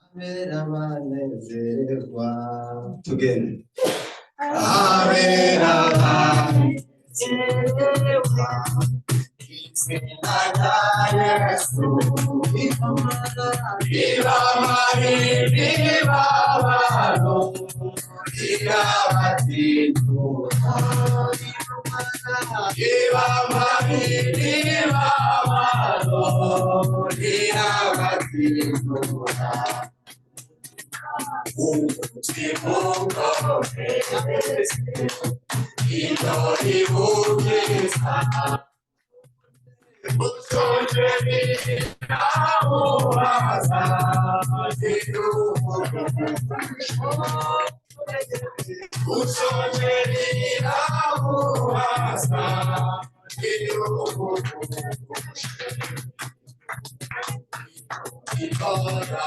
Abera banezerwa. Tugende. Abera banezerwa. Izina rya Yesu. Ribamara imibabaro. Irabatsitura. Ibamara imibabaro. Irabatsitura. Umutima ukomeze, indori ubwiza, usoje iramubaza, usoje iramubaza, ikora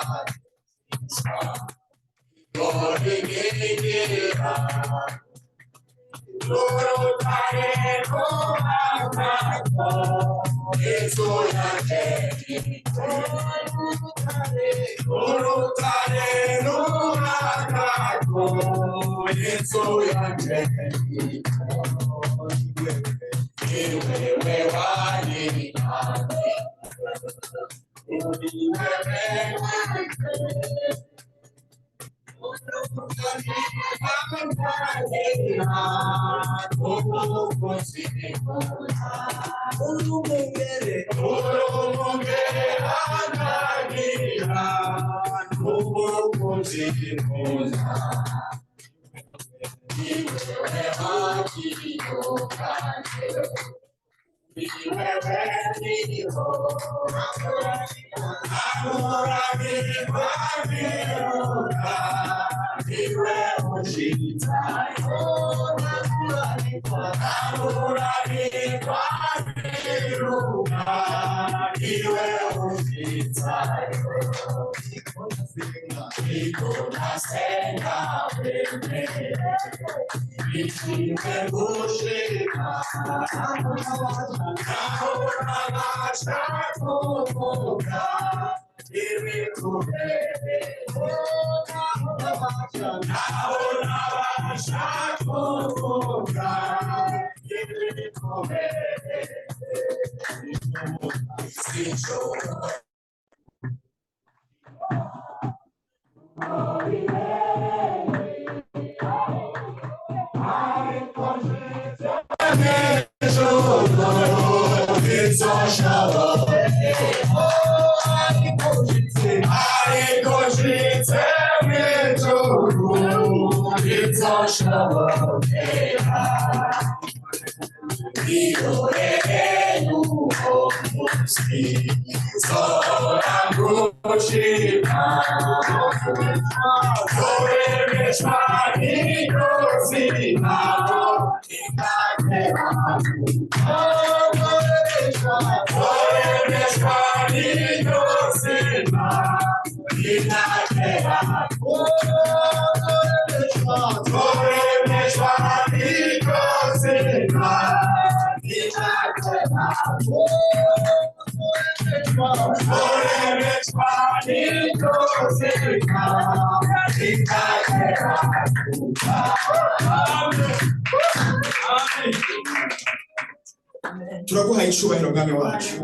Turaguhaye icubahiro, mwami wacu.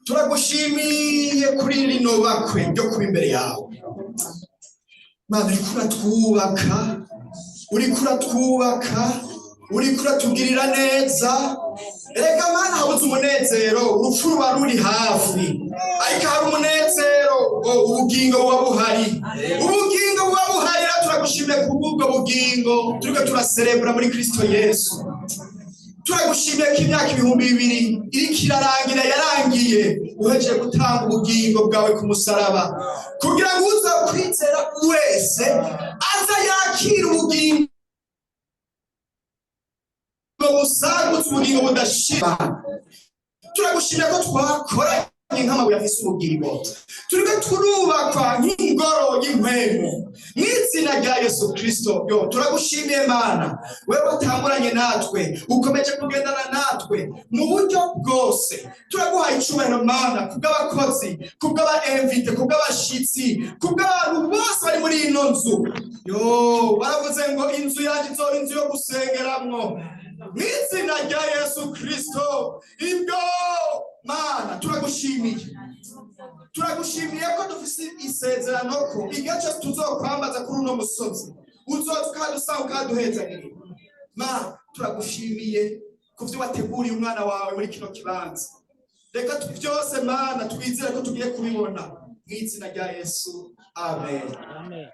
Turagushimiye kuri rino bakwe ryo kuba imbere yawe. Mana, uriko uratwubaka, uriko uratwubaka, uriko uratugirira neza. Erega Mana, habuze umunezero, urupfu ruba ruri hafi, ariko hari umunezero, oh, ubugingo buba buhari, ubugingo buba buhari. Rero turagushimiye kubw'ubwo bugingo turiko turaserebura muri Kristo Yesu. Turagushimiye ko imyaka 2000 iriko irarangira yarangiye uhejeje gutanga ubugingo bwawe ku musaraba, kugira ngo uza kwizera wese aza yakira ubugingo busagutse, ubugingo budashira. Turagushimiye ko twakoranye. nk'amabuye afise ubugingo. Turiko turubakwa nk'ingoro y'impwemu mw'izina rya Yesu Kristo. Yo, turagushimiye Mana, wewe watanguranye natwe, ukomeje kugendana natwe mu buryo bwose. Turaguhaye icubahiro Mana, kubw'abakozi, kubw'aba invités, kubw'abashitsi, kubw'abantu bose bari muri ino nzu. Yo, baravuze ngo inzu yanjye izoba inzu yo gusengeramwo. Mw'izina rya Yesu Kristo, ibyo Mana turagushimiye. Turagushimiye ko dufise isezerano ko igihe cyose tuzokwambaza kuri uno musozi, uzoza ukadusanga, ukaduhezagirira. Mana, turagushimiye ku byo wateguriye umwana wawe muri kino kibanza. Reka byose Mana twizere ko tugiye kubibona mu izina rya Yesu, amen. Amen.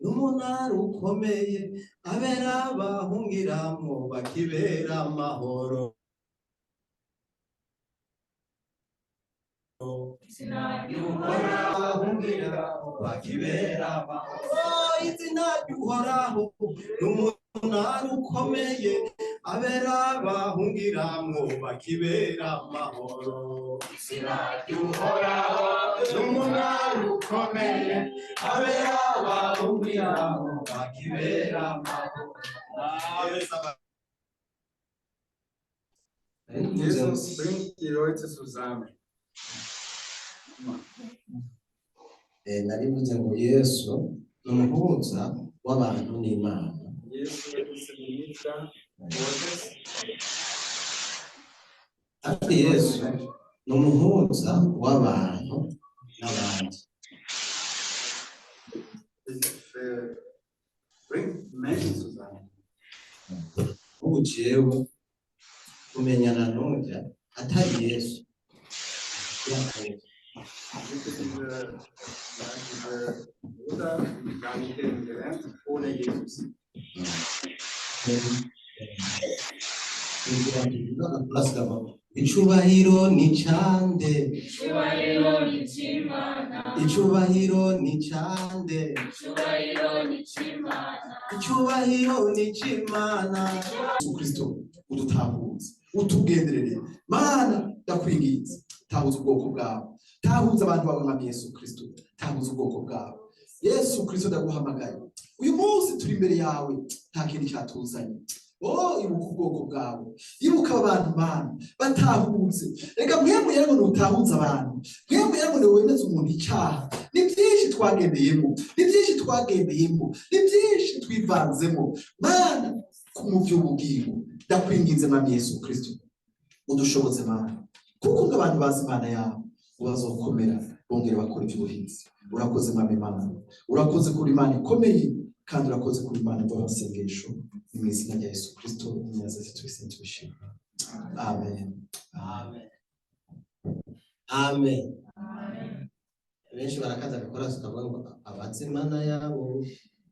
N'umunara ukomeye, abera bahungiramo bakibera amahoro. Bahungiramo bakibera amahoro. Izina ry'Uhoraho n'umunara ukomeye, abera bahungiramo bakibera amahoro. Izina ry'Uhoraho n'umunara ukomeye, abera bahungiramo bakibera amahoro. Jesus bringt die Leute zusammen. Narivuze ngo Yesu ni umuhuza w'abantu n'Imana. Jesus ist der Vermittler Gottes. Ariko Yesu ni umuhuza w'abantu n'abandi. Es bringt Menschen zusammen. Ubu jewe kumenyana n'urya atari Yesu. Ich habe diese, ja, diese Bruder gar nicht kennengelernt ohne Jesus. Icubahiro ni cande. Icubahiro ni c'Imana. Icubahiro ni cande. Icubahiro ni c'Imana. Icubahiro ni c'Imana. Yesu Kristo, udutahuze, utugenderere. Mana, ndakwinginze, tahuza ubwoko bwawe, tahuza abantu bawe. Mwami Yesu Kristo, tahuza ubwoko bwawe. Yesu Kristo, ndaguhamagaye uyu munsi, turi imbere yawe, nta kindi cyatuzanye. Oh, ibuka ubwoko bwawe, ibuka aba bantu Mana, batahuze. Reka mwemwe rero ngo utahuze abantu, mwemwe rero ngo wemeze umuntu icyaha. Ni byinshi twagendeyemo, ni byinshi twagendeyemo, ni byinshi twivanzemo. Mana, mu by'ubugingo, ndakwinginze Mwami Yesu Kristo, udushoboze Mana, kuko ngo abantu bazi Imana yabo ngo bazokomera, bongere bakora iby'ubuhinzi. Urakoze Mwami Mana, urakoze kuri Imana ikomeye, kandi urakoze kuri Imana rw'amasengesho. Ni mu izina rya Yesu Kristo Munyazazi twese tubishima, amen. Amen, amen. Benshi barakaza gakora, tukavuga ngo abazi Imana yabo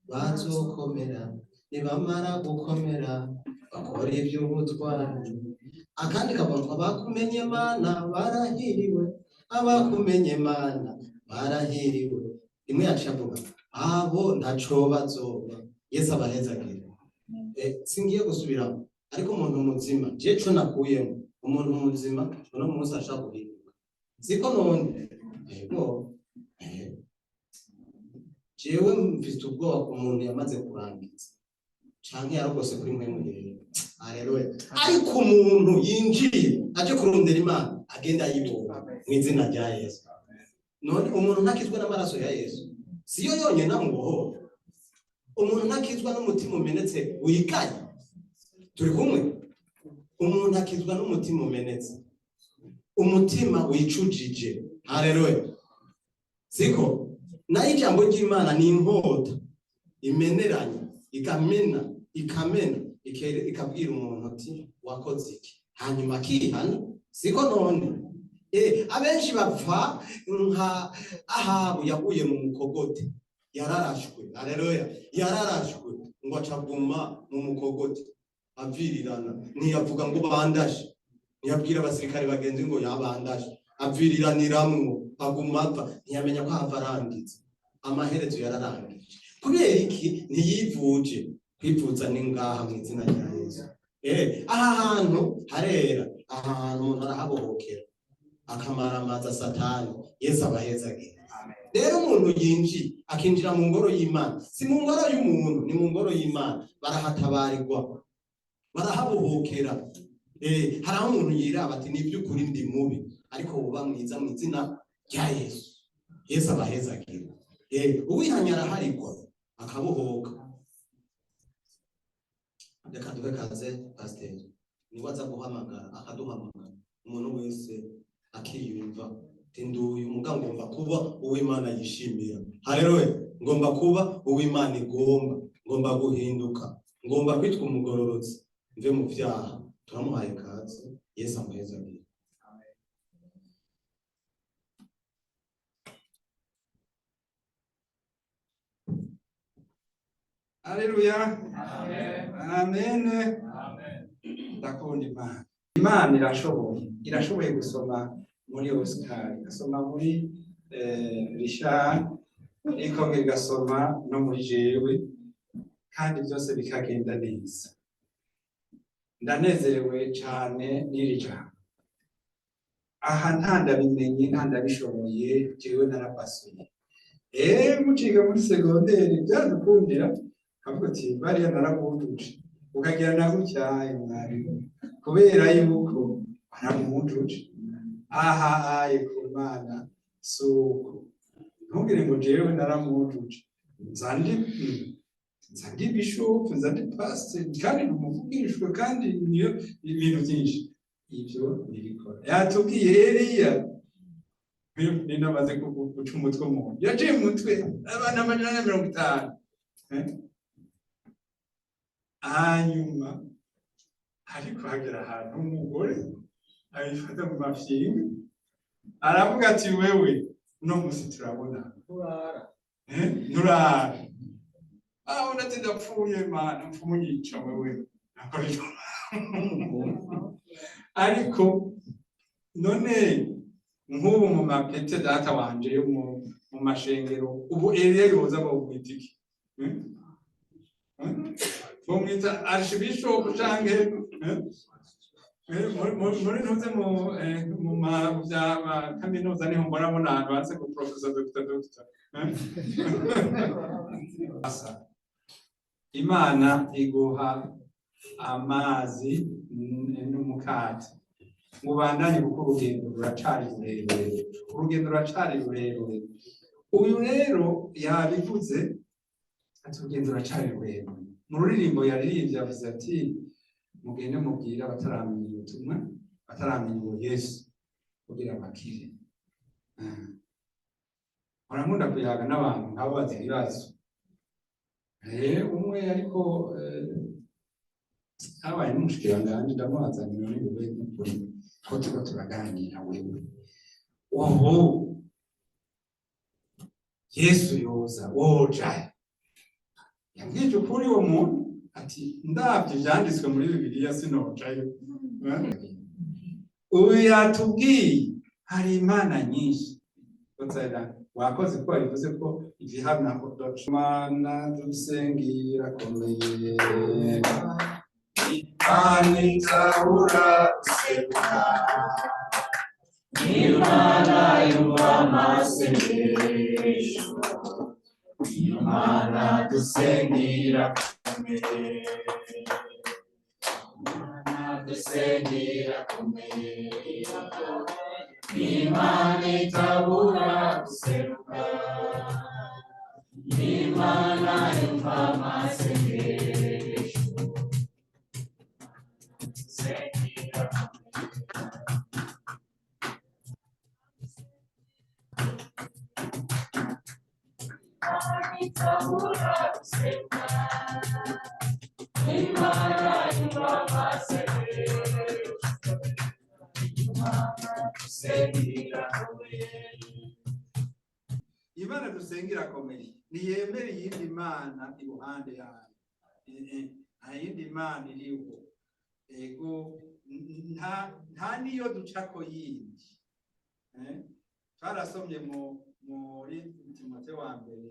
bazokomera, nibamara gukomera bakora iby'ubutwari. Akandi kavuga ngo abakumenye Mana barahiriwe, abakumenye Mana barahiriwe. Imwe yaciye avuga abo ntaco bazoba. Yesu abahezagire. Singiye gusubiramo, ariko umuntu muzima, je co nakuyemo, umuntu muzima uno munsi ashaka guhinduka, siko none? Yego. Jewe mfite ubwoba ku muntu yamaze kurangiza canke yarogose kuri mwe murero. Haleluya! Ariko umuntu yinjiye aje kurondera Imana, agenda ayibonye mu izina rya Yesu. None umuntu ntakizwa n'amaraso ya Yesu? Siyo yonyine amubohora. Umuntu ntakizwa n'umutima umenetse wigaye? Turi kumwe? Umuntu akizwa n'umutima umenetse, umutima wicujije. Haleluya! Siko nayo ijambo ry'Imana ni inkota imeneranye, ikamena, ikamena, ikabwira umuntu ati wakoze iki, hanyuma akihana. Siko none? Abenshi bapfa nka Ahabu yaguye mu mukogote, yararashwe. Haleluya! Yararashwe ngo acaguma mu mukogote avirirana, ntiyavuga ngo bandashe, ntiyabwira abasirikare bagenzi ngo yabandashe, aviriraniramwo, aguma apfa, ntiyamenya ko ahava arangiza. Amaherezo yararangije. Kubera iki? Ntiyivuje. Kwivuza ni ngaha mu izina rya Yesu. Aha hantu harera. Aha hantu umuntu arahabohokera akamaramaza Satani. Yesu abahezagira. Rero umuntu yinjiye akinjira mu ngoro y'Imana, si mu ngoro y'umuntu, ni mu ngoro y'Imana, barahatabarirwa, barahabohokera. Hari aho umuntu yiraba ati: "Ni iby'ukuri ndi mubi," ariko uba mwiza mu izina rya Yesu. Yesu abahezagira. Uwihanye araharigwa akabohoka. Reka duhe kaze pasiteri, niwe aza guhamagara, akaduhamagara, umuntu wese akiyumva ati: "Nduyu muga ngomba kuba uw'Imana yishimira. Haleluya! Ngomba kuba uw'Imana igomba, ngomba guhinduka, ngomba kwitwa umugororotsi, mve mu vyaha." Turamuhaye kaze, Yesu amuhezagire. Haleluya. Amen. Ndakunda Imana. Imana irashoboye. Irashoboye gusoma muri Oscar, igasoma muri Richard, ikongera igasoma no muri jewe, kandi byose bikagenda neza. Ndanezerewe cyane n'iri jambo. Aha nta ndabimenye, nta ndabishoboye, jewe narapasuye. Muciga muri segonderi byadukundira, kavuga uti: "Bariya narabujuje," ukagira na gutya mwarimu kubera yuko waramwujuje. Aha aye ku Mana suko ntugire ngo jewe naramwujuje, nza ndi bishop, nza ndi pastor, kandi ndi umuvugishwa, kandi niyo ibintu byinshi ibyo ntibikora. Yatubwiye Eliya ninamaze guca umutwe umuntu yaciye umutwe abantu 450. Hanyuma ariko hagera ahantu umugore abifata mu mafyinga, aravuga ati: "Wewe uno munsi turabona nturara." Ah, undi ati: "Ndapfuye Mana, mpfumunyica wewe." Nakora ivyo. Ariko none nk'ubu mu mapete data wanje yo mu mashengero, ubu Eliya yoza bawumwita iki? Hmm? Bomwita archbishop canke muri ntuze mu bya kaminuza niho mbona mbona ahantu handitse ngo professor, doctor, doctor. Asa. Imana iguha amazi n'umukate ngo ubandanye, kuko urugendo ruracari rurerure, urugendo ruracari rurerure. Uyu rero yabivuze ati: "Urugendo ruracari rurerure." Mu ruririmbo yaririmbye yavuze ati: "Mugende mubwire abataramenya ubutumwa, bataramenya uwo Yesu, kugira bakire." Mpora kuyaga n'abantu nkababaza ibibazo. Umwe ariko habaye n'umushikiranganji, ndamubaza nti: "None wewe n'ukuri ko turiko turaganira, wewe ubu Yesu yoza woja?" Yambwije ukuri uwo muntu ati: "Ndavye ivyanditswe muri Bibiliya sinojayo." Uyu yatubwiye hari imana nyinshi. Wakoze ko wabivuze ko igihamya ko Imana dusenga irakomeye, Imana itabura guseruka. Imana yumva amasengesho, Imana dusenga irakomeye, Imana dusenga irakomeye, Imana itabura guseruka, Imana yumva amasengesho, dusenga irakomeye. Itabura guseruka, Imana yumva amasengesho, Imana dusenga irakomeye. Imana dusenga irakomeye, ntiyemera iyindi mana iruhande yayo. Nta yindi mana iriho. Ego, nta niyo ducako yindi. Twarasomye muri Timote wa mbere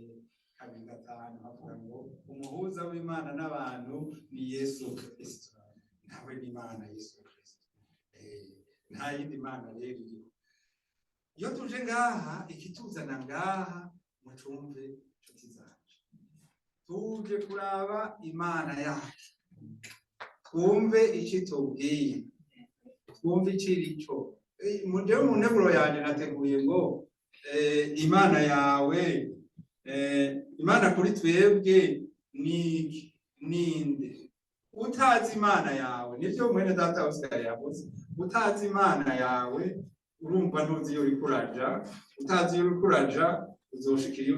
2:5, havuga ngo umuhuza w'Imana n'abantu ni Yesu Kristo, nawe ni Imana Yesu Kristo. Nta yindi mana rero iriho. Iyo tuje ngaha, ikituzana ngaha, mucumve nshuti zanje, tuje kuraba Imana yacu, twumve icyo itubwiye, twumve icyo irico. Jewe mu nteguro yanje nateguye ngo Imana yawe, Imana kuri twebwe ni iki, ninde? Utazi Imana yawe, nivyo mwene data Oscar yavuze, utazi Imana yawe urumva ntuzi iyo uriko uraja. Utazi iyo uriko uraja, uzoshikira iyo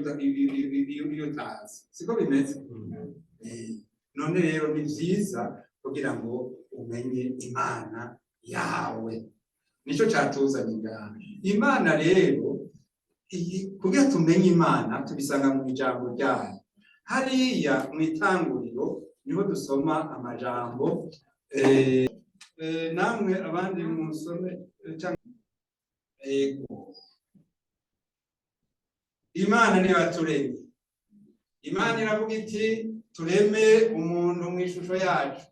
utazi. Siko bimeze? None rero ni vyiza kugira ngo umenye Imana yawe, nico catuzanye ngaha. Imana rero kugira tumenye Imana, tubisanga mu ijambo ryayo. Hariya mu Itanguriro niho dusoma amajambo. Namwe abandi musome, ego. Imana niyo yaturemye. Imana iravuga iti: "Tureme umuntu mu ishusho yacu,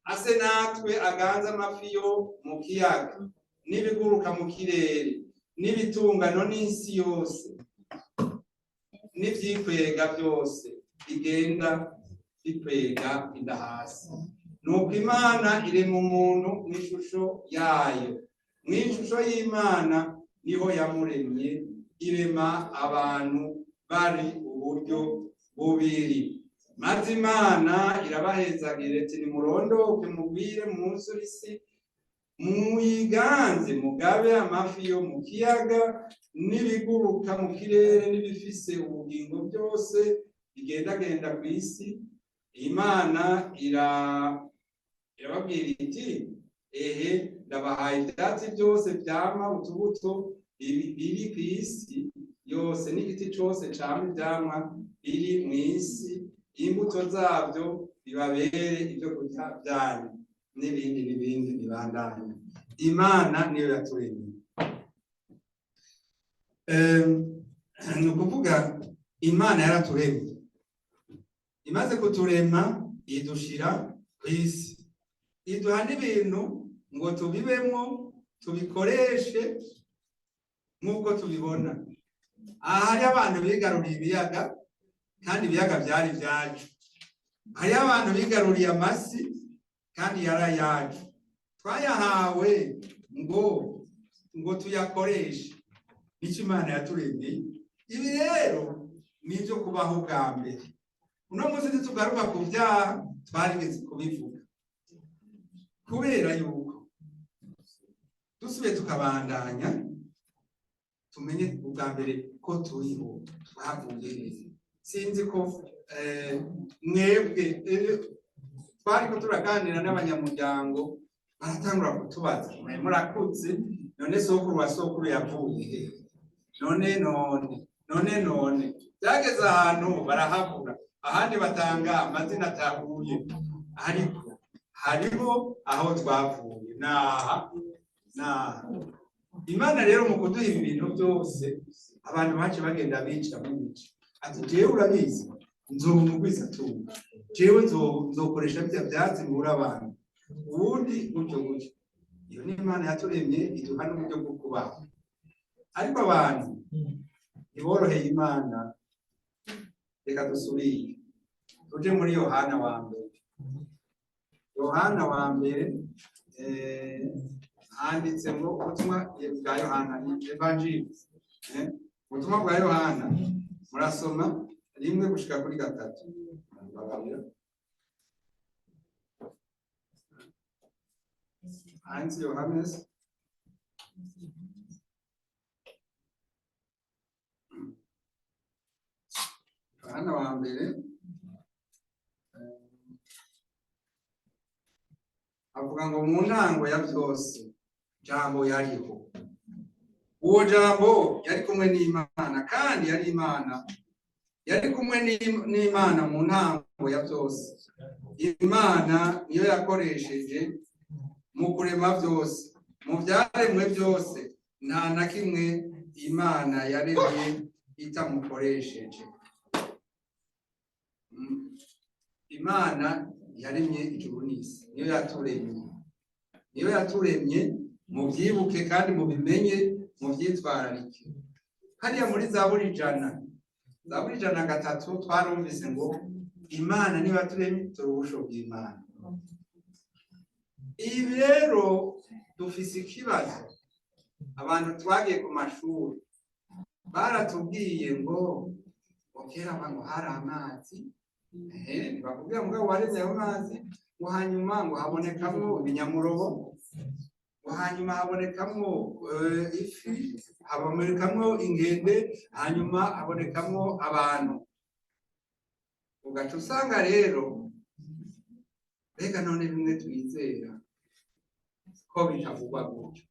ase natwe, aganze amafi yo mu kiyaga n'ibiguruka mu kirere n'ibitungano n'isi yose n'ivyikwega byose bigenda bikwega inda hasi." Nuko Imana irema umuntu mu ishusho yayo, mu ishusho y'Imana niho yamuremye, irema abantu bari uburyo bubiri. Maze Imana irabahezagira iti: "Nimurondoke, mugwire, mwuzure isi, muyiganze, mugabe amafi yo mu kiyaga n'ibiguruka mu kirere n'ibifise ubugingo byose bigendagenda ku isi." Imana irababwira iti: "Ehe, ndabahaye ivyatsi byose vyama utubuto biri ku isi yose, n'igiti cose cama ivyamwa biri mw'isi, imbuto zavyo bibabere ibyo kurya byanyu." N'ibindi n'ibindi bibandanya. Imana niyo yaturemye. Ni ukuvuga Imana yaraturemye. Imaze kuturema, idushira ku isi, iduha n'ibintu ngo tubibemwo, tubikoreshe nk'uko tubibona. Aha hariho abantu bigaruriye ibiyaga, kandi ibiyaga byari ibyacu. Hariho abantu bigaruriye amasi, kandi yari ayacu. Twayahawe ngo tuyakoreshe. Nicyo Imana yaturemeye. Ibi rero ni ibyo kubaho bwa mbere. Uno munsi ntitugaruka ku byaha, twarigeze kubivuga. Kubera yuko dusubiye tukabandanya, tumenye ubwa mbere ko turiho, twavuye hehe. Sinzi ko mwebwe twariko turaganira n'abanyamuryango, baratangura kutubaza: "Mwe murakuze, none sokuru wa sokuru yavuye hehe? None none none none?" Byageze ahantu barahabura, ahandi batanga amazina atahuye, ariko hariho aho twavuye, naha naha. Imana rero mu kuduha ibi bintu byose, abantu bace bagenda bica mu bice, ati: "Jewe urabizi, nzoba umugwizatunga, jewe nzokoresha bya byatsi ngura abantu." Ubundi gutyo gutyo. Iyo ni Imana yaturemye, iduha n'uburyo bwo kubaho, ariko abantu ntiboroheye Imana. Reka dusubire tuje muri Yohana wa mbere. Yohana wa mbere, handitse ngo ubutumwa bwa Yohana ni evanjiri, ubutumwa bwa Yohana, murasoma 1 gushika kuri 3. Mbabarira. 1 Johannes. Yohana wa mbere, avuga ngo: "Mu ntango ya byose Jambo yariho, uwo Jambo yari kumwe n'Imana, kandi yari Imana. Yari kumwe n'Imana mu ntango ya byose. Imana niyo yakoresheje mu kurema byose. Mu byaremwe byose nta na kimwe Imana yaremye itamukoresheje." Imana yaremye ijuru n'isi, niyo yaturemye, niyo yaturemye. Mubyibuke kandi mubimenye, mubyitwararike. Hariya muri Zaburi 100, Zaburi 103, twarumvise ngo Imana niba turemye, turi ubusho bw'Imana. Ibi rero dufise ikibazo. Abantu twagiye ku mashuri baratubwiye ngo kera ngo hari amazi, bakubwira ngo wareze ayo mazi, ngo hanyuma ngo habonekamwo ibinyamurobo, ngo hanyuma habonekamwo ifi, habonekamwo ingende, hanyuma habonekamwo abantu. Ugaca usanga rero, mbega none bimwe twizera ko bitavugwa gutyo?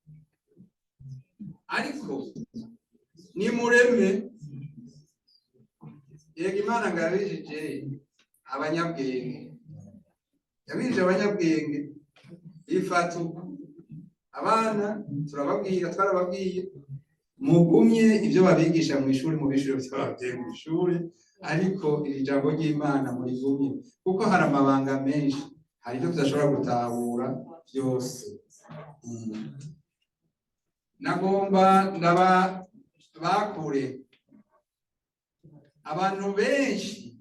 Ariko nimureme yego, Imana ngo yabijije abanyabwenge, yabijije abanyabwenge bifata uko. Abana turababwira, twarababwiye, mugumye ibyo babigisha mu ishuri, mu bishuri by'ababyeyi mu ishuri, ariko iri jambo ry'Imana murigumye, kuko hari amabanga menshi, hari ibyo tudashobora gutahura byose. Nagomba ndaba bakure abantu benshi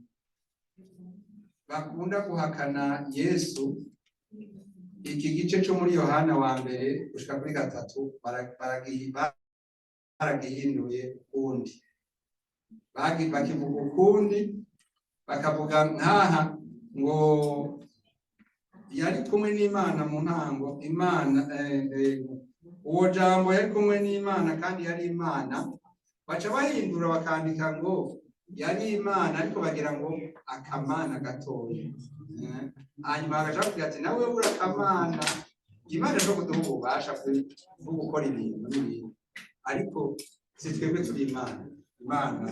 bakunda guhakana Yesu. Iki gice cyo muri Yohana wa mbere gushika kuri 3 baragihinduye ukundi, bakivuga ukundi, bakavuga nkaha ngo yari kumwe n'Imana mu ntango, Imana, uwo jambo yari kumwe n'Imana kandi yari Imana. Baca bahindura bakandika ngo yari Imana, ariko bagira ngo akamana gatoya. Hanyuma bagaca bavuga ati nawe uri akamana. Imana ishobora kuduha ububasha bwo gukora ibintu n'ibintu, ariko si twebwe turi Imana. Imana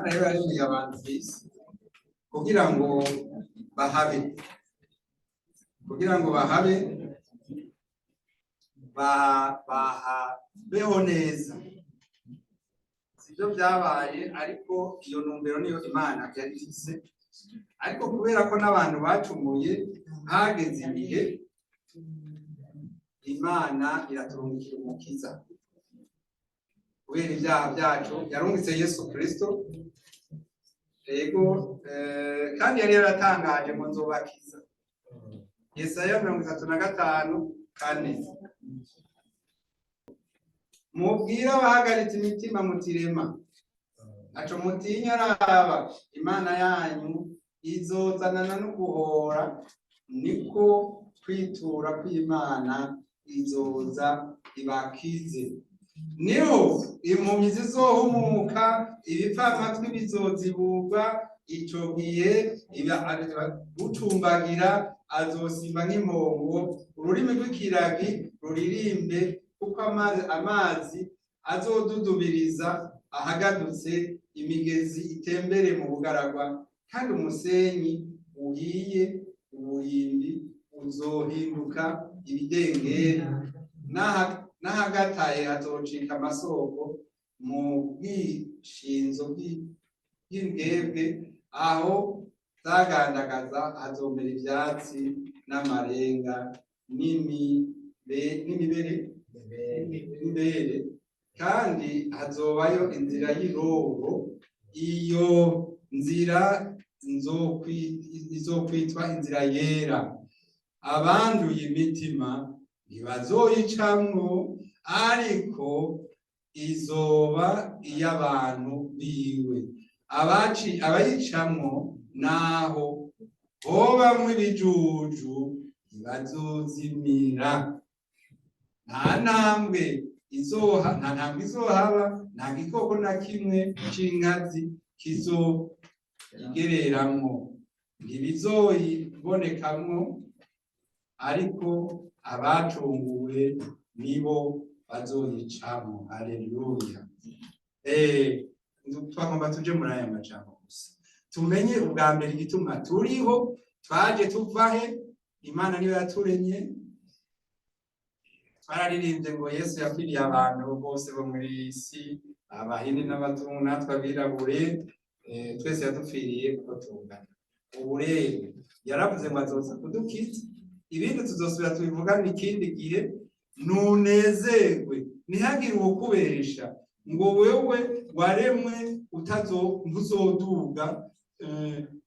rero yaremeye abantu ku isi kugira ngo bahabe, kugira ngo bahabe, bahabeho neza. Sibyo byabaye, ariko iyo ntumbero niyo Imana yari ifise. Ariko kubera ko n'abantu bacumuye, hageze ibihe Imana iraturungikira umukiza kubera ibyaha byacu. Yarungitse Yesu Kristo. Yego, kandi yari yaratangaje ngo nzobakiza. Yesaya 35:4: "Mubwire abahagaritse imitima mutirema, ntaco mutinya, raba Imana yanyu izozanana no guhora, niko kwitura kw'Imana, izoza ibakize. Niho impumyi zizohumuka, ibipfamatwi bizoziburwa. Ico gihe ucumbagira azosimba nk'impongo, ururimi rw'ikiragi ruririmbe, kuko amazi azodudubiriza ahagadutse, imigezi itembere mu bugaragwa, kandi umusenyi uhiye uburimbi uzohinduka ibidengeri, n'ahagataye hazocika amasoko mu bwishinzo bw'imbwebwe, aho zagandagaza hazomera ivyatsi n'amarenga n'imibere n'ibere, kandi hazobayo inzira y'iroro. Iyo nzira izokwitwa inzira yera. Abanduye imitima ntibazoyicamwo, ariko izoba iy'abantu biwe. Abaci abayicamwo, naho hobamwo ibijuju, ntibazozimira. Nta ntambwe izohaba, nta gikoko na kimwe c'inkazi kizoyigereramwo, ntibizoyibonekamwo, ariko abacunguwe nibo bazoyicamwo." Haleluya! Twagomba tuje muri aya majambo gusa tumenye ubwa mbere igituma turiho, twaje tuva he. Imana niyo yaturemye. Twararirimbye ngo Yesu yapfiriye abantu bose bo muri iyi si, abahindi n'abazungu natwe abirabure, twese yadupfiriye uko tungana. Ubu rero yaravuze ngo azoza kudukiza, ibindi tuzosubira tubivugane ikindi gihe. Nunezerwe, ntihagire uwukubesha ngo wewe waremwe utazo ntuzoduga,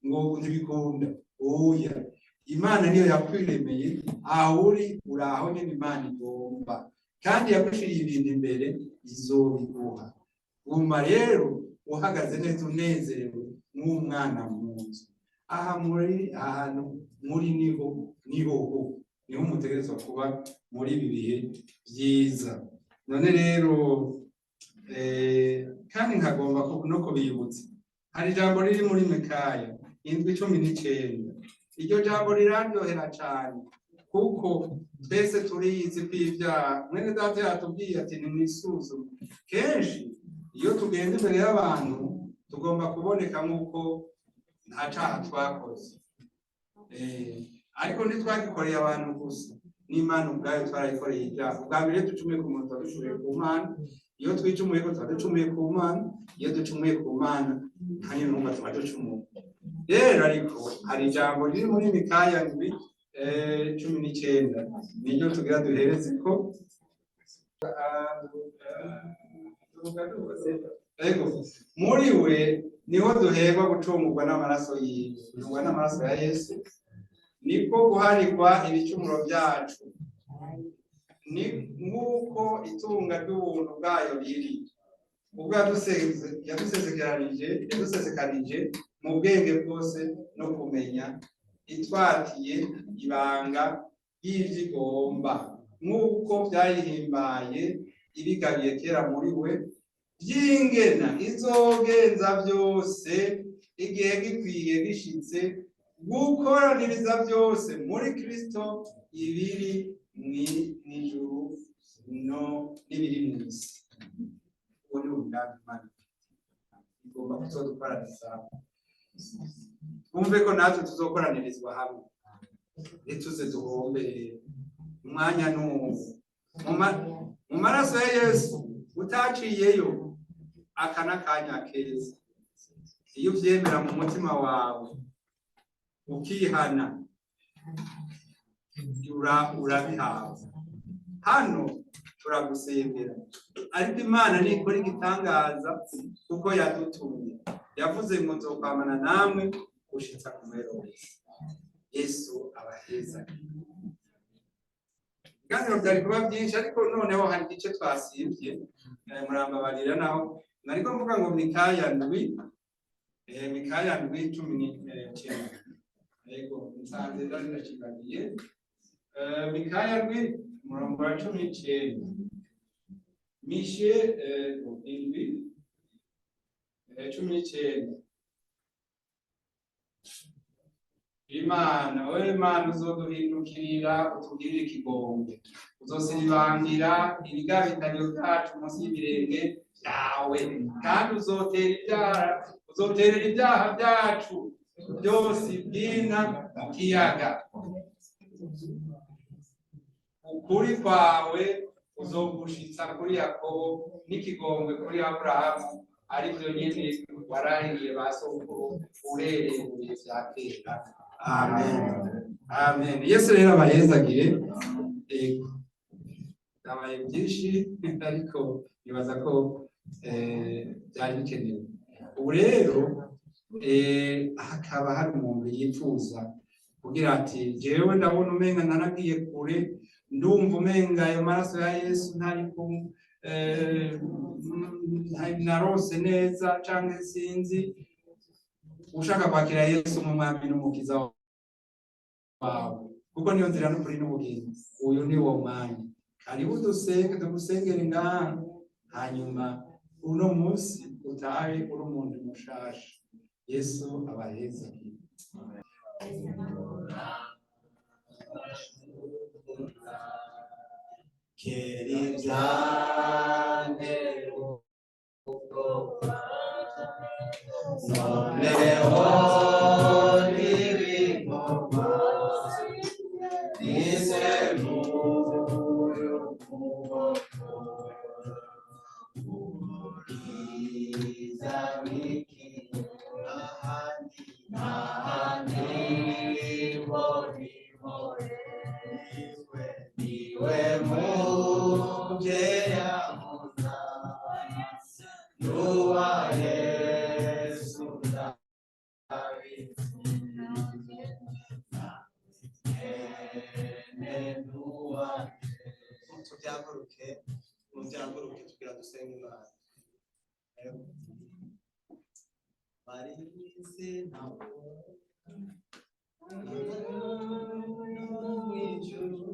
ngo ntibikunda. Oya, Imana niyo yakwiremeye, aho uri uraho nyine Imana igomba, kandi yagushiriye ibintu imbere izobiguha. Guma rero uhagaze neza unezerewe nk'umwana mu nzu. Aha muri ahantu muri niho niho ho niho mutegerezwa kuba muri ibi bihe byiza. None rero kandi nkagomba no kubibutsa, hari ijambo riri muri Mikaya 7:19. Iryo jambo riraryohera cyane kuko twese turizi ko ibyaha, mwene data yatubwiye ati nimwisuzume. Kenshi iyo tugenda imbere y'abantu tugomba kuboneka nk'uko nta cyaha twakoze, ariko ntitwagikoreye abantu gusa, n'Imana ubwayo twarayikoreye ibyaha. Ubwa mbere iyo ducumuye ku muntu tuba ducumuye ku Mana, iyo twicumuye ko tuba ducumuye ku Mana, iyo ducumuye ku Mana nta n'intumwa tuba ducumuye. Rero ariko hari ijambo riri muri Mikaya 7:19, niryo tugira duhereze ko. Ego, muri we niho duherwa gucungurwa n'amaraso yiwe, gucungurwa n'amaraso ya Yesu, niko guharigwa ibicumuro byacu, ni nk'uko itunga ry'ubuntu bwayo riri, ubwo yadusezekanije mu bwenge bwose no kumenya, itwatiye ibanga ry'ibyo igomba, nk'uko byayihimbaye ibigabiye kera muri we, by'ingena izogenza byose igihe gikwiye gishitse, gukoraniriza byose muri Kristo, ibiri mw'ijuru no n'ibiri mw'isi. Uwo ni umugambi Imana igomba kuzodukoraniza, twumve ko natwe tuzokoranirizwa hamwe, ntituze duhombe umwanya n'uwo. Mu maraso ya Yesu utaciyeyo, aka n'akanya keza. Iyo uvyemera mu mutima wawe ukihana, urabihawe. Hano turagusengera, ariko Imana nikora igitangaza kuko yadutumye, yavuze ngo nzokwamana namwe gushitsa ku muhero w'isi. Yesu abaheza. Ibiganiro byari kuba byinshi, ariko noneho hari igice twasivye, murambabarira. Naho nariko mvuga ngo Mikaya 7, Mikaya 7:19. Yego, nsanze ndari ndacibagiye. Mikaya 7:19, Mishe 7:19. Imana, wewe Imana uzoduhindukirira utugirire ikigongwe, uzosibangira ibigabitanyo byacu munsi y'ibirenge byawe, kandi uzoterera ibyaha byacu byose ibyina mu kiyaga. Ukuri kwawe uzogushitsa kuri Yakobo, n'ikigongwe kuri Aburahamu, arivyo nyene warahiriye ba sokuru uhereye mu bihe vya kera. Amen. Amen. Yesu rero abahezagire. Byabaye byinshi ariko nibaza ko byari bikenewe. Ubu rero hakaba hari umuntu yifuza kugira ati jewe ndabona umenga naragiye kure, ndumva umenga ayo maraso ya Yesu ntari ku narose neza canke sinzi. Ushaka kwakira Yesu nk'umwami n'umukiza wawe, kuko niyo nzira n'ukuri n'ubugingo, uyu ni wo mwanya. Karibu dusenge, tugusengere ngaha, hanyuma uno munsi utahe uri umuntu mushasha. Yesu abahezagire. Kera ibyantera ubwoba, noneho ntibingoma, nisemuye ukuboko, ubwiza bw'ikintu n'ahandi n'ahandi. mbona impore. Niwe mubyeyi ankunda, n'uwa Yesu ndabizi. Mwene n'uwanje. Tubyaguruke, mubyaguruke tugira dusenge Imana. Bari mw'isi ntabwo mu ijuru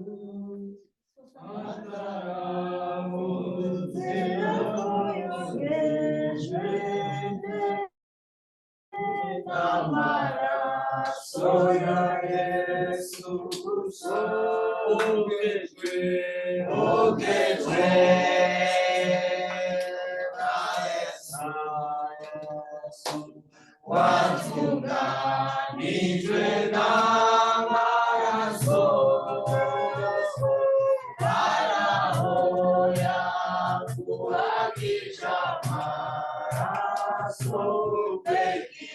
Amaraso ya Yesu ogejwe, ogejwe na Yesu, watunganijwe n'amaraso, Faraho yakuhagije amaraso,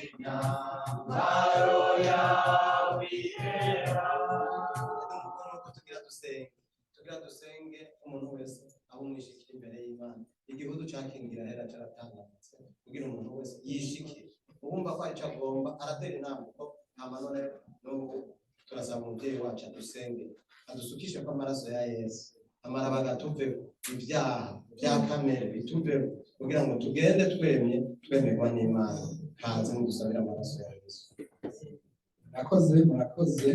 imyambaro yawe irera. Nuko tugira dusenge, tugira dusenge umuntu wese abo umwishikira imbere y'Imana. Igihugu cakingira hera caratanganyitse kugira umuntu wese yishikire, uwumva ko arico agomba aratera inama ko nta manone. N'ubu turasaba umubyeyi wacu adusenge, adusukishe ko amaraso ya Yesu amara bagatuveko ibyaha bya kamere bituveko kugira ngo tugende twemye twemerwa n'Imana. Hanze mudusabire amaraso ya Yesu. Murakoze, murakoze.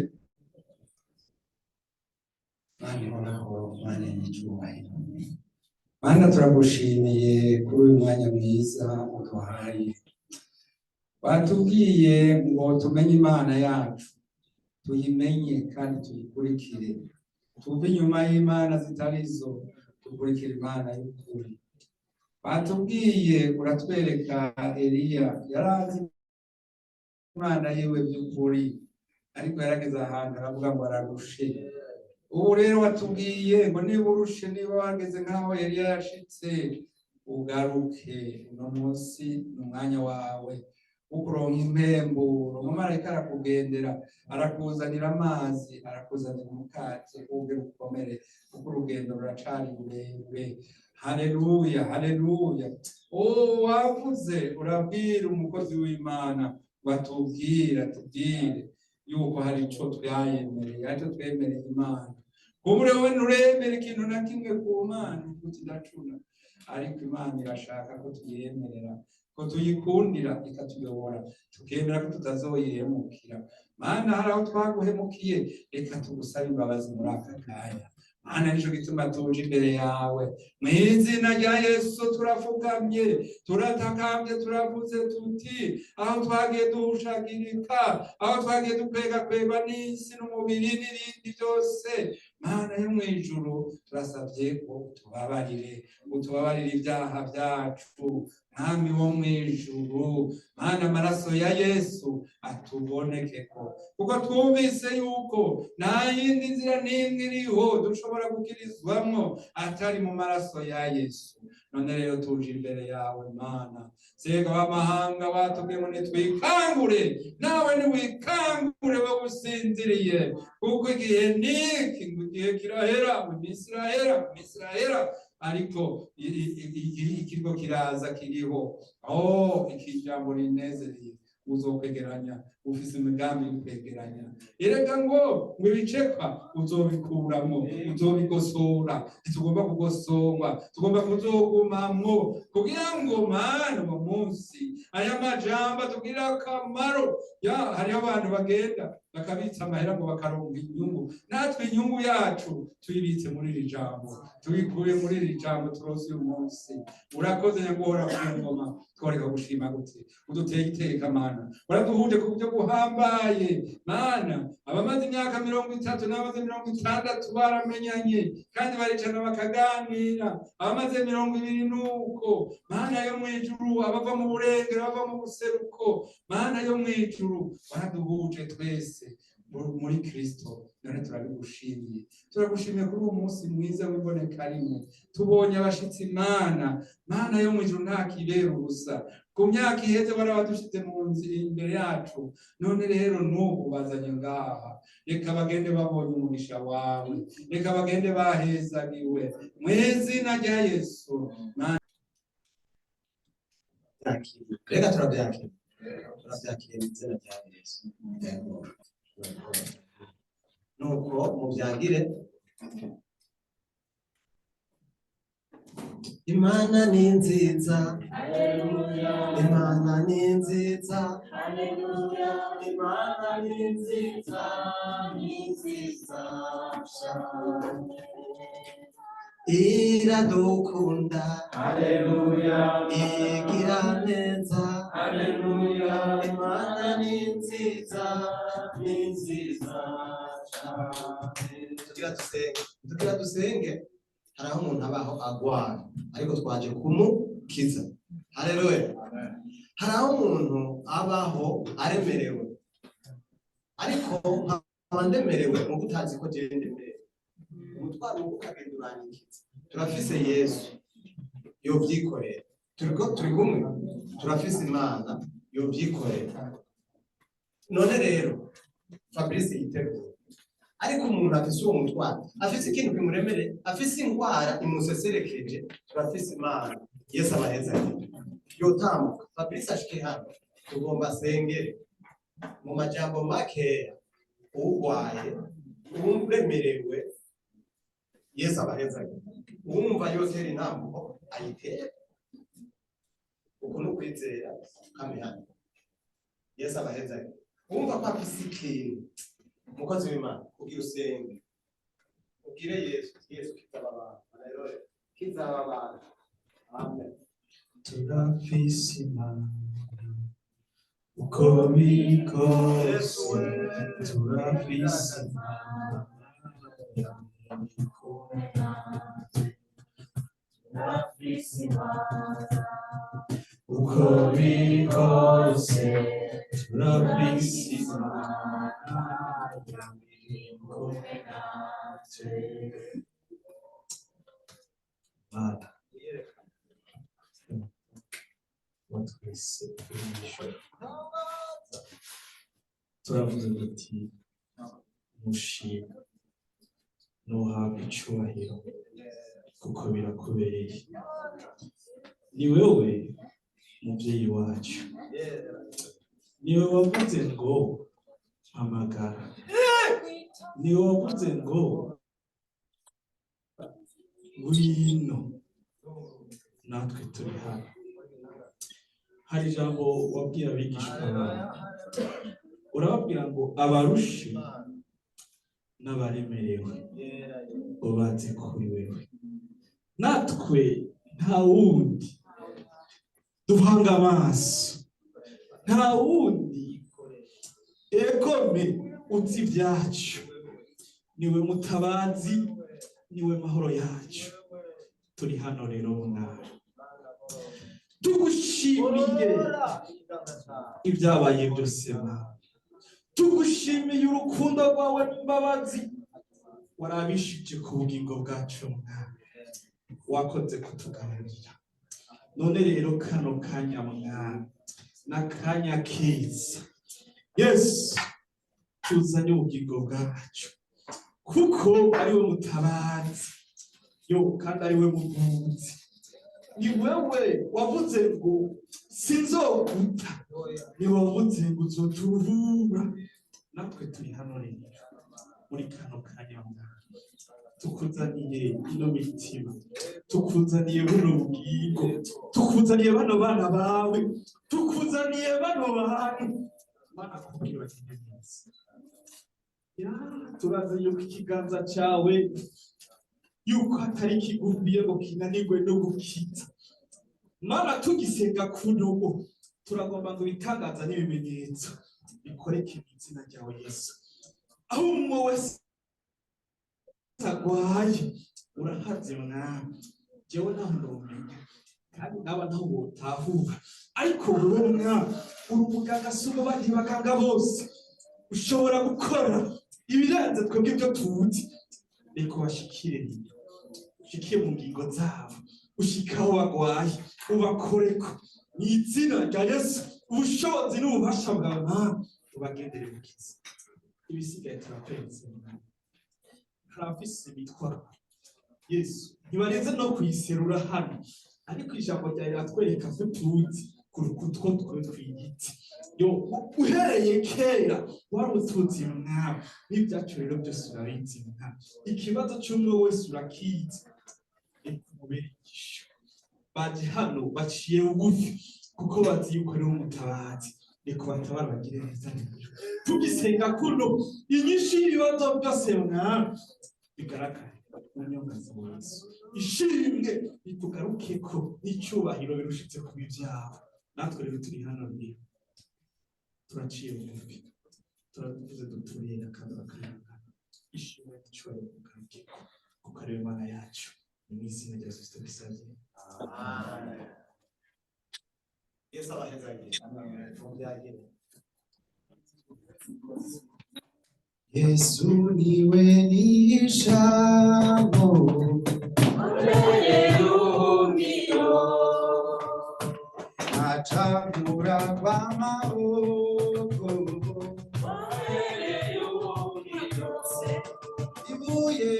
Mana ihoraho, Mana y'icyubahiro, Mana turagushimiye kuri uyu mwanya mwiza uduhaye. Watubwiye ngo tumenye Imana yacu, tuyimenye kandi tuyikurikire, tuve inyuma y'imana zitari zo, dukurikire Imana y'ukuri. Batubwiye, uratwereka Eliya yarazi Imana yiwe by'ukuri, ariko yarageze ahantu aravuga ngo ararushe. Ubu rero watubwiye ngo niba urushe, niba wageze nk'aho Eliya yashitse, ugaruke. Uno munsi ni umwanya wawe wo kuronka impemburo. Umumarayika arakugendera, arakuzanira amazi, arakuzanira umukate, ubwe ukomere kuko urugendo ruracari rurerure. Haleluya, haleluya! Oh, wavuze urabwira umukozi w'Imana ngo atubwire, atubwire yuko hari ico twayemereye, hari ico twemereye Imana. Kuba wowe nturemera ikintu na kimwe ku Mana uti ndacuna, ariko Imana irashaka ko tuyemerera, ko tuyikundira, ikatuyobora, tukemera ko tutazoyihemukira. Mana, hari aho twaguhemukiye, reka tugusabe imbabazi muri aka kanya. Mana, nico gituma tuje imbere yawe mu izina rya Yesu. Turafukamye, turatakambye, turavuze tuti aho twagiye duhushagirika, aho twagiye dukwegakwegwa n'isi n'umubiri n'ibindi byose, Mana yo mu ijuru, turasabye ko utubabarire, utubabarire ibyaha byacu. Mwami wo mu ijuru, Mana, amaraso ya Yesu atubonekeko, kuko twumvise yuko nta yindi nzira n'imwe iriho dushobora gukirizwamwo atari mu maraso ya Yesu. None rero tuje imbere yawe, Mana. Sega w'amahanga, batubwiye ngo nitwikangure, nawe niwikangure wowe usinziriye, kuko igihe niki, ngo igihe kirahera, ngo iminsi irahera, iminsi irahera, ariko ikiriko kiraza kiriho. Oh, iki jambo rinezereye, uzokwegeranya, ufise imigambi yo kwegeranya. Erega ngo ibicekwa uzobikuramo, uzobigosora. Ntitugomba kugosorwa, tugomba kuzogumamwo kugira ngo, Mana, uwo munsi aya majambo atugirire akamaro. Ya, hariho abantu bagenda bakabitsa amahera ngo bakaronka inyungu. Natwe inyungu yacu tuyibitse muri iri jambo, tuyikuye muri iri jambo turonse uyu munsi. Urakoze nyaguhora ku ngoma, tworeka gushima gute? Uduteye iteka, Mana, uraduhuje ku buryo buhambaye. Mana, abamaze imyaka 30 n'abamaze 60 baramenyanye kandi baricarana bakaganira, abamaze 20 nuko. Mana yo mu ijuru, abava mu burengero, abava mu buseruko, Mana yo mu ijuru, waraduhuje twese muri Kristo. None turabigushimiye, turagushimiye kuri uwo munsi mwiza w'iboneka rimwe, tubonye abashitsi. Mana, Mana yo mu ijuru, nta kibera ubusa. Ku myaka iheze barabadushyize mu nzu imbere yacu, none rero n'ubu bazanye ngaha. Reka bagende babonye umugisha wawe, reka bagende bahezagiwe mu izina rya Yesu. Reka turabyakira, turabyakira mu izina rya Yesu. Yego. Nuko mubyagire. Imana ni nziza, Imana ni nziza, Imana ni nziza, ni nziza cyane. Iradukunda, Haleluya, igira neza, haleluya, Imana ni nziza, ni nziza cyane. Tugira dusenge, tugira dusenge. Hari aho umuntu abaho agwara, ariko twaje kumukiza. Haleluya. Hari aho umuntu abaho aremerewe, ariko nkaba ndemerewe mu utazi ko jewe ndemerewe. Umutwaro wo ukagenda uranyikiza. Turafise Yesu yovyikorera, turiko turi kumwe, turafise Imana yovyikorera. None rero Fabrice yiteguye, ariko umuntu afise uwo mutwaro, afise ikintu kimuremereye, afise ingwara imuseserekeje, turafise Imana. Yesu abahezagire. Yotambuka Fabrice ashike hano, tugomba asengere mu majambo makeya. Ugwaye, uremerewe, Yesu abahezagire. Uwumva yotera intambuko ayitere, uku ni ukwizera kamihana. Yesu abahezagire. Uwumva ko afise ikintu, umukozi w'Imana, kugira usenge, ubwire Yesu, Yesu kiza aba bantu. Haleluya. Kiza aba bantu. Amen. Turafise Imana uko biri kose, turafise Imana, uko biri kose, turafise Imana. Mana wa twese uri mw'ijuru, turavuze duti mushima nuhabwa icubahiro kuko birakubereye. Ni wewe muvyeyi wacu, niwe wavuze ngo mpamagara, niwe wavuze ngo ngwino, natwe turi hano. Hari ijambo wabwiye abigishwa bawe, urababwira ngo abarushe n'abaremerewe ngo baze kuri wewe. Natwe nta wundi duhanga amaso, nta wundi egome uzi ibyacu. Niwe mutabazi, niwe mahoro yacu. Turi hano rero mwana, tugushimiye ibyabaye byose mwana, tugushimiye urukundo rwawe n'imbabazi warabishije ku bugingo bwacu mwana, wakoze kutugaburira. None rero kano kanya mwana, n'akanya keza Yesu, tuzanye ubugingo bwacu, kuko ari we mutabazi yo kandi ari we muvuzi. Ni wewe wavuze ngo sinzoguta, ni wavuze ngo uzoturuhura. Natwe turi hano rero muri kano kanya mwana, tukuzaniye ino mitima, tukuzaniye buno bugingo, tukuzaniye bano bana bawe, tukuzaniye bano bantu. Mana, kubwira bagende neza. Ya, turazi yuko ikiganza cyawe yuko atari kigufiye ngo kinanirwe no gukiza. Mana, tugisenga kuno turagomba ngo ibitangaza n'ibimenyetso bikoreke mu izina ryawe Yesu. Aho umwe wese agwaye urahazi mwami, jewe ntaho ndumenya kandi naba ntaho wotahura, ariko wowe mwami uri umuganga asumba abandi baganga bose, ushobora gukora ibirenze twebwe ibyo tuzi. Reka ubashikire, ushikire mu ngingo zabo, ushike aho bagwaye, ubakoreko. Mu izina rya Yesu, ubushobozi n'ububasha bwawe Mana bubagendere bukize. Ibisigaye turakweze. Hari abafise imitwaro, Yesu, ntibarenze no kuyiserura hano, ariko ijambo ryawe riratwereka ko tuzi kuruta utwo twe twiyitse. Yo, uhereye kera wari utuzi Mwami, n'ibyacu rero byose urabizi Mwami. Ikibazo cy'umwe wese urakizi. Reka umubere igisho. Baje hano baciye bugufi kuko bazi yuko ari umutabazi. Reka batabara, bagire neza. Rero tugisenga kuno, inyinshi y'ibibazo byose Mwami bigaragara mu nyonga za Yesu. Ishimwe ritugarukeko n'icyubahiro birushitse kuba ibyawe. Natwe rero turi hano rero turaciye bugufi, turavuze duturiye kandi bakayangana. Ishimwe n'icyubahiro bitugarukeko kuko ari Imana yacu. Ni mu izina rya Yesu Kristo bisabye. Yesu abahezagire. Mubyagire. Yesu niwe nishamo, acagura kw'amaboko, ibuye.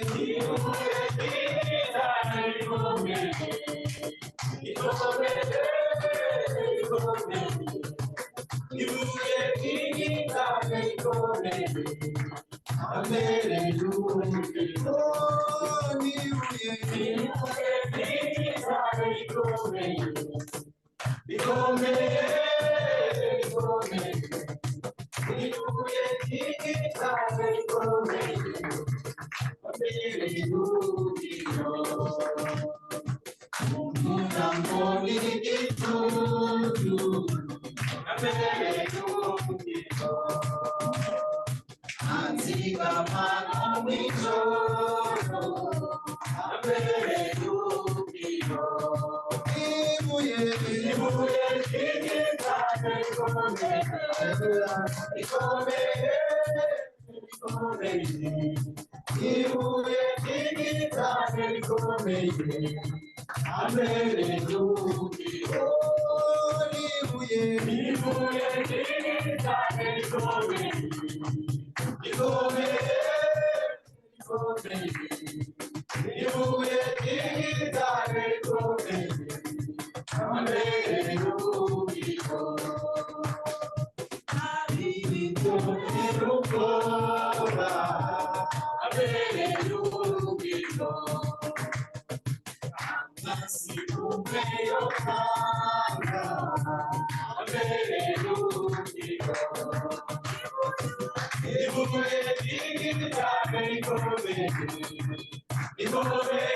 Oh, n'ibuye. Ibuye. Oh, n'ibuye. Oh, n'ibuye. Ikomeye.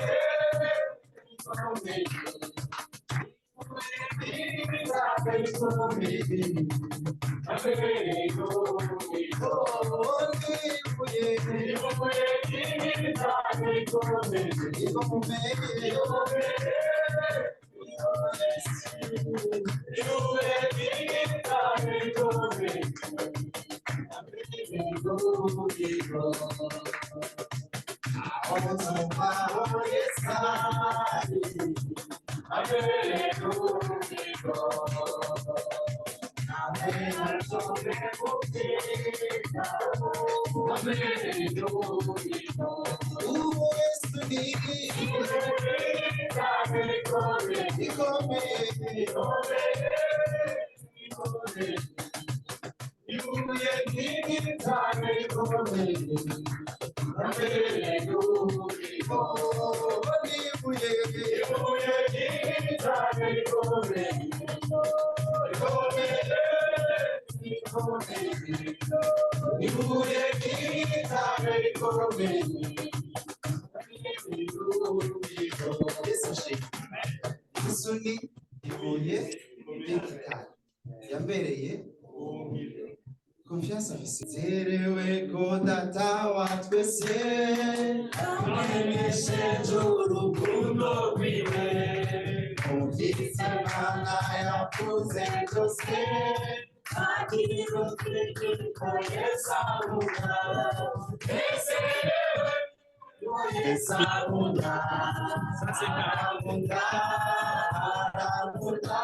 Yesu ashimwe. Yesu ni ibuye ry'igitare yambereye confiance afise zerewe ko data wa twese Amenyesheje urukundo rwiwe. Mu byiza Imana yavuze byose. Yesu ankunda, ankunda, arankunda.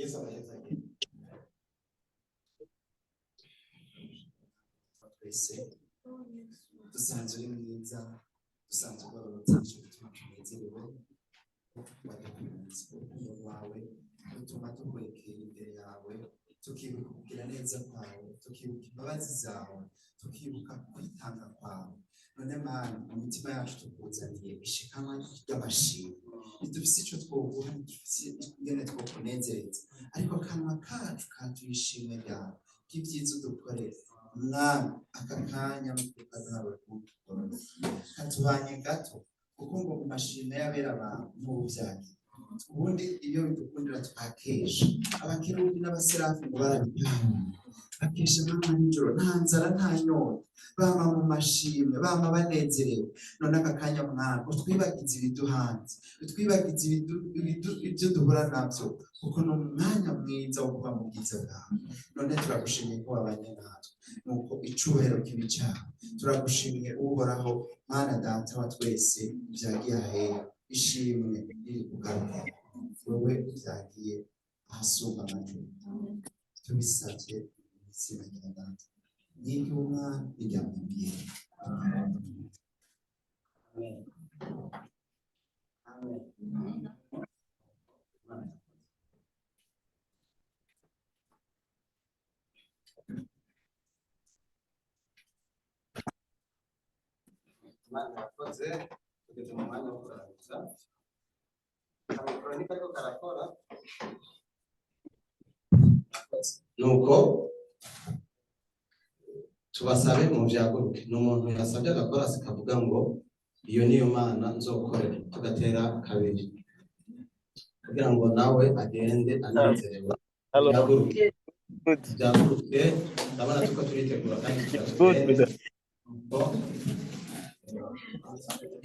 Yesu abahezagire. Twese dusanzwe uri mwiza, dusanzwe ugororotse, nicyo gituma tunezerewe wadukunze. Urukundo rwawe rutuma duhwekera imbere yawe, tukibuka kugira neza kwawe, tukibuka imbabazi zawe, tukibuka kwitanga kwawe. None Mana, mu mitima yacu tukuzaniye ishikanwa ry'amashimwe. Ntidufise ico twoguha, ntidufise ingene twokunezereza, ariko akanwa kacu katuye ishimwe ryawe ry'ivyiza udukorera. Mwami, aka kanya mukukazawe katubanye gato, kuko ngo mu mashimwe y'abera abantu n'ubu vyagiye. Ubundi iyo bidukundira twakesha abakerubi n'abaserafi ngo barabitahura, bakesha amanywa n'ijoro, nta nzara nta nyota, bama mu mashimwe, bama banezerewe. None aka kanya Mwami, utwibagize ibiduhanze, utwibagize ibyo duhura navyo, kuko ni umwanya mwiza wo kuba mu bwiza bwawe. None turagushimiye ko wabanye natwe, nuko icubahiro kibi cawe. Turagushimiye Uhoraho Mana Data wa twese, vyagiye ahera, ishimwe riri kugaruka wewe, vyagiye ahasumba amajuru. Tubisavye mu izina rya Data n'iry'Umwana n'irya Mpwemu. Amen. Amen. Imana yakoze, tugeze mu mwanya wo kurangiza. Amikoro niko ariko karakora. Nuko tubasabe mu vyaguruke. Ni umuntu yasabye agakorasi kavuga ngo iyo niyo Mana nzokorera, tugatera kabiri kugira ngo nawe agende anezerewe. Vyaguruke, vyaguruke, ndabona tuko turitegura kandi turatugende.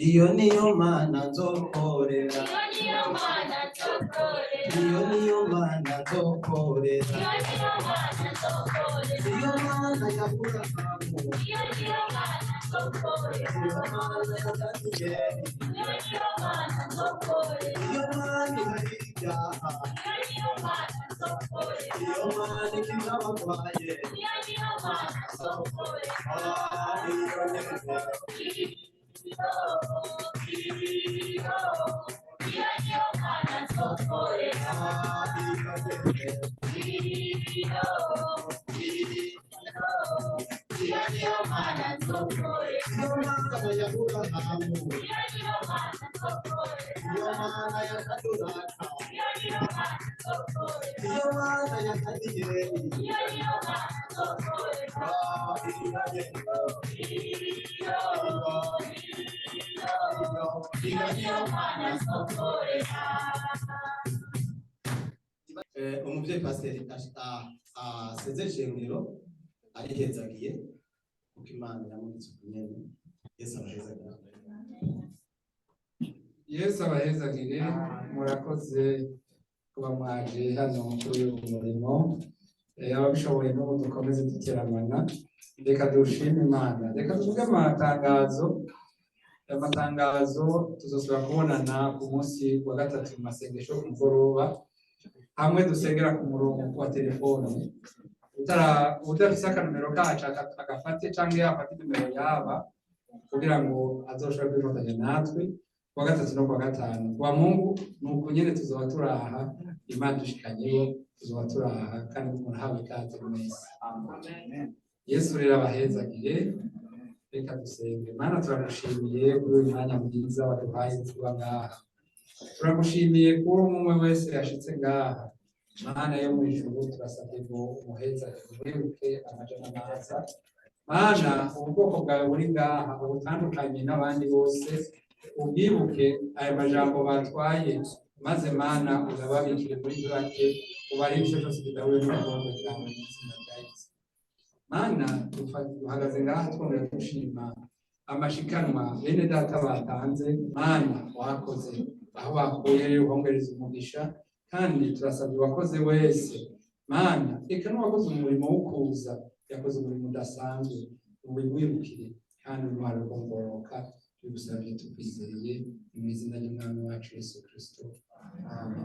Iyo niyo Mana nzokorera, Iyo niyo Mana nzokorera. iyo niyo Mana nzokorera, Iyo niyo Mana nzokorera. iyo Mana ya Aburahamu, Iyo niyo Mana nzokorera. iyo Mana ya Daniyeli, Iyo niyo Mana nzokorera. iyo Mana ihari ibyaha, Iyo niyo Mana nzokorera. iyo Mana ikiza abarwaye, Iyo niyo Mana nzokorera. ah, iyo nyene. Iyo niyo Mana nzokorera. Ah, iyo nyene. Iyo niyo Mana nzokorera. Iyo Mana ya Aburahamu, Iyo niyo Mana nzokorera. iyo Mana ya Saduraka, Iyo niyo Mana nzokorera. iyo Mana ya Daniyeli, Iyo niyo Mana nzokorera. ah, iyo nyene. Iyo niyo Mana nzokorera. Umuvyeyi pasiteri asezera ishengero arihezagiye, kuko Imana yamugize ukunyene. Yesu abahezagira. Yesu abahezagire. Murakoze kuba mwaje hano kuri uyu murimo. Ababishoboye n'ubu dukomeze duteramana. Reka dushime Imana, reka tuvuge amatangazo. Amatangazo, tuzosubira kubonana ku munsi wa gatatu mu masengesho ku mugoroba, hamwe dusengera ku murongo wa telefone. Udafise akanomero kacu agafate, canke yafate nimero yaba kugira ngo azoshobore kwifatanya natwe kuwa gatatu no kuwa gatanu. Kuwa Mungu ni uku nyene tuzoba turaha. Imana dushikanyeyo, tuzoba turaha kandi murahawe ikaze mwese. Yesu rero abahezagire. Reka dusenge. Mana, turagushimiye kuri uyu mwanya mwiza waduhaye kuba ngaha. Turagushimiye kuri umwe wese yashitse ngaha. Mana yo mu ijuru, turasabye ngo umuhezagire, wibuke amaja n'amaza. Mana, ubwoko bwawe buri ngaha ubutandukanye n'abandi bose, ubwibuke aya majambo batwaye, maze Mana uyababikire muri bake, ubarinde icyo cyose kidahuye n'urugondo ryawe, mu izina rya Yesu. Mana, duhagaze ngaha twongera dushima amashikanwa bene data batanze. Mana, wakoze, aho bakuye rero uhongereza umugisha, kandi turasabye uwakoze wese. Mana, reka n'uwakoze umurimo wo kuza, yakoze umurimo udasanzwe, uwimwibukire kandi intwaro rwongoroka. Tubigusabye tukwizeye mu izina ry'Umwami wacu Yesu Kristo, amen.